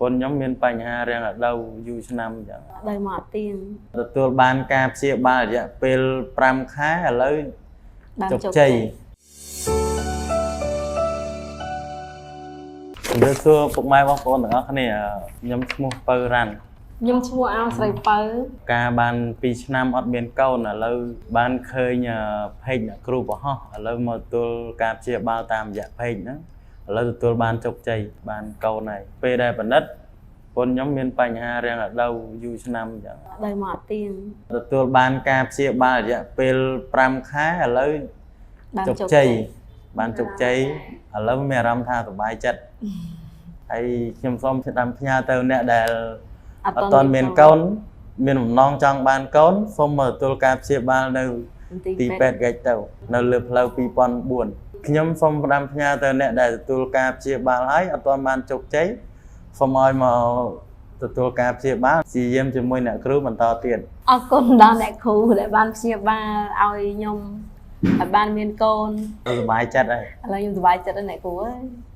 ពន្ធខ្ញុំមានបញ្ហារាំងរដូវយូរឆ្នាំអញ្ចឹង ដើមកទៀង ទទួលបានការព្យាបាលរយៈពេល5ខែឥឡូវ បាន ជោគជ័យជំរាបសួរពុកម៉ែបងប្អូនទាំងអស់គ្នាខ្ញុំឈ្មោះពៅរ៉ាន់ ខ្ញុំឈ្មោះអោស្រីពៅ ការបាន2ឆ្នាំអត់មានកូនឥឡូវបានឃើញផេកអ្នកគ្រូបង្ហោះឥឡូវមកទទួលការព្យាបាលតាមរយៈផេកហ្នឹងឥឡូវទទួលបានជោគជ័យបានកូនហើយពេលដែលប៉និតពន្ធខ្ញុំមានបញ្ហារាំងរដូវយូរឆ្នាំអញ្ចឹង ដើមកទៀង ទទួលបានការព្យាបាលរយៈពេល5ខែឥឡូវ បាន ជោគជ័យបានជោគជ័យឥឡូវមានអារម្មណ៍ថាសប្បាយចិត្តហើយខ្ញុំសូមផ្ដាំផ្ញើទៅអ្នកដែលអត់ទាន់មានកូនមានបំណងចង់បានកូនសូមមកទទួលការព្យាបាលនៅទីពេទ្យហ្គេចទៅនៅលើផ្លូវ2004ខ្ញុំសូមផ្ដាំផ្ញើទៅអ្នកដែលទទួលការព្យាបាលហើយអត់ទាន់បានជោគជ័យសូមឲ្យមកទទួលការព្យាបាលព្យាយាមជាមួយអ្នកគ្រូបន្តទៀត អរគុណដល់អ្នកគ្រូដែលបានព្យាបាលឲ្យខ្ញុំឲ្យបានមានកូន សប្បាយចិត្តហើយ ឥឡូវខ្ញុំសប្បាយចិត្តហើយអ្នកគ្រូអើយ។